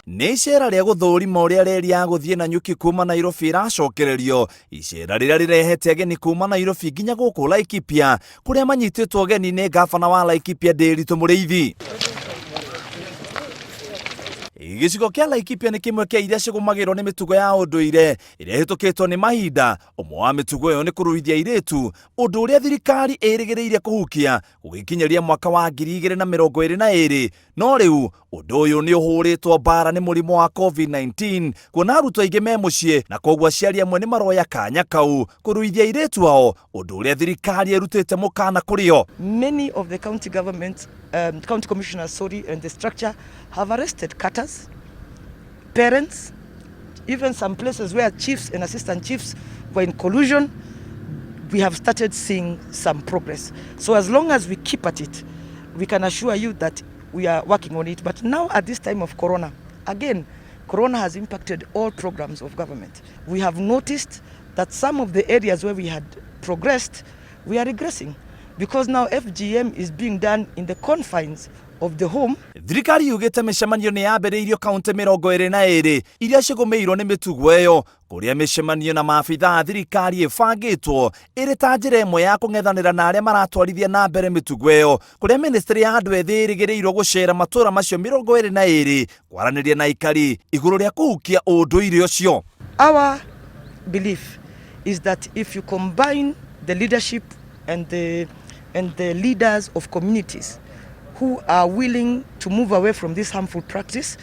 Nĩ icera rĩa gũthũrima ũrĩa reri ya gũthiĩ Nanyuki kuma Nairobi ĩracokererio, icera rĩrĩa rĩrehete ageni kuma Nairobi nginya gũkũ Laikipia, kũrĩa manyitĩtwo ũgeni nĩ ngabana wa Laikipia Ndĩritũ Mũrĩithi. Gĩcigo kĩa Laikipia nĩ kĩmwe kĩa iria cigũmagĩrwo nĩ mĩtugo ya ũndũire ĩrĩa ĩhĩtũkĩtwo nĩ mahinda. Ũmwe wa mĩtugo ĩyo nĩ kũruithia airĩtu, ũndũ ũrĩa thirikari ĩrĩgĩrĩire kũhukia gũgĩkinyĩria mwaka wa 2022. No rĩu ũndũ ũyũ nĩ ũhũrĩtwo mbara nĩ mũrimũ wa COVID-19, kuona arutwo aingĩ me mũciĩ, na koguo aciari amwe nĩ maroya kanya kau kũruithia airĩtu ao, ũndũ ũrĩa thirikari ĩrutĩte mũkana kũrĩ o. Many of the county government, county commissioners, sorry, and the structure have arrested cutters, parents, even some places where chiefs and assistant chiefs were in collusion. We have started seeing some progress. So as long as we keep at it, we can assure you that we are working on it. But now at this time of Corona, again, Corona has impacted all programs of government. We have noticed that some of the areas where we had progressed, we are regressing, because now FGM is being done in the confines of the home. Thirikari yugĩte mĩcemanio nĩ yambĩrĩirio kaunti 22 iria cigũmĩirwo nĩ mĩtugo ĩyo, kũrĩa mĩcemanio na maabitha a thirikari ĩbangĩtwo ĩrĩ ta njĩra ĩmwe ya kũng'ethanĩra na arĩa maratwarithia na mbere mĩtugo ĩyo, kũrĩa ministry ya andũ ethĩ ĩrĩgĩrĩirwo gũcera matũũra macio 22 kwaranĩria na aikari igũrũ rĩa kũhukia ũndũire ũcio. Our belief is that if you combine the leadership and the leaders of communities who are willing to move away from this harmful practice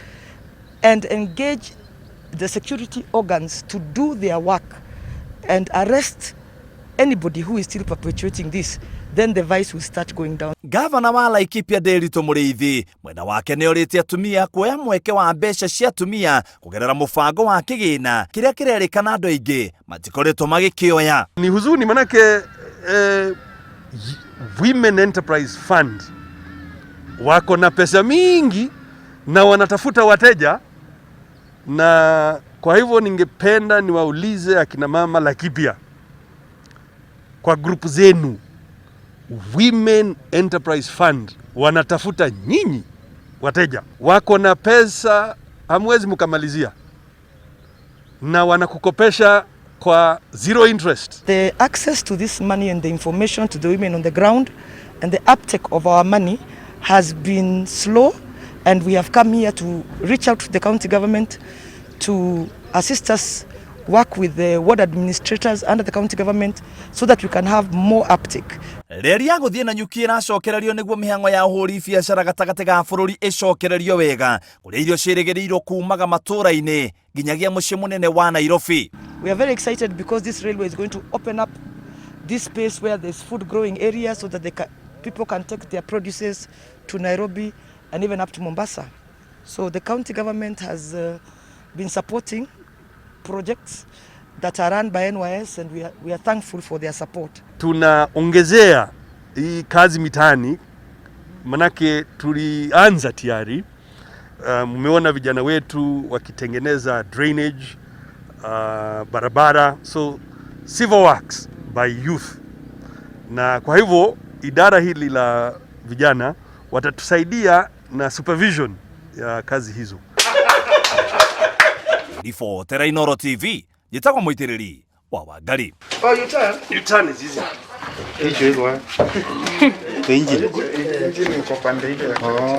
and engage the security organs to do their work and arrest anybody who is still perpetuating this, then the vice will start going down. Gavana wa Laikipia Ndiritu Muriithi mwena wake nĩ orĩtie atumia kuoya mweke wa mbeca cia atumia kũgerera mũbango wa kĩgĩna kĩrĩa kĩrerĩkana andũ aingĩ matikoretwo magĩkĩoya. Ni huzuni manake Women Enterprise Fund wako na pesa mingi na wanatafuta wateja, na kwa hivyo ningependa niwaulize akina mama Laikipia, kwa group zenu, Women Enterprise Fund wanatafuta nyinyi wateja, wako na pesa hamwezi mkamalizia, na wanakukopesha kwa zero interest. The access to this money and the information to the women on the ground and the uptake of our money has been slow, and we have come here to reach out to the county government to assist us work with the ward administrators under the county government so that we can have more uptake. Reri ya gũthiĩ Nanyuki ĩracokererio nĩguo mĩhang'o ya ũhũri biacara gatagatĩ ga bũrũri ĩcokererio wega, kũrĩa irio ciĩrĩgĩrĩirwo kumaga matũũra-inĩ nginyagia mũciĩ mũnene wa Nairobi. We are very excited because this railway is going to open up this space where there's food growing area so that people can take their produces to Nairobi and even up to Mombasa. So the county government has been supporting projects that are run by NYS, and we are thankful for their support. Tunaongezea hii kazi mitaani, manake tulianza tayari. Mmeona vijana wetu wakitengeneza drainage, barabara, so civil works by youth, na kwa hivyo idara hili la vijana watatusaidia na supervision ya kazi hizo. Ribotera Inooro TV, njĩtagwo Mũitĩrĩri wa Wangari. Oh, you turn? U-turn is easy. Hicho iko wapi? Kwa injini. Injini iko pande ile. Oh.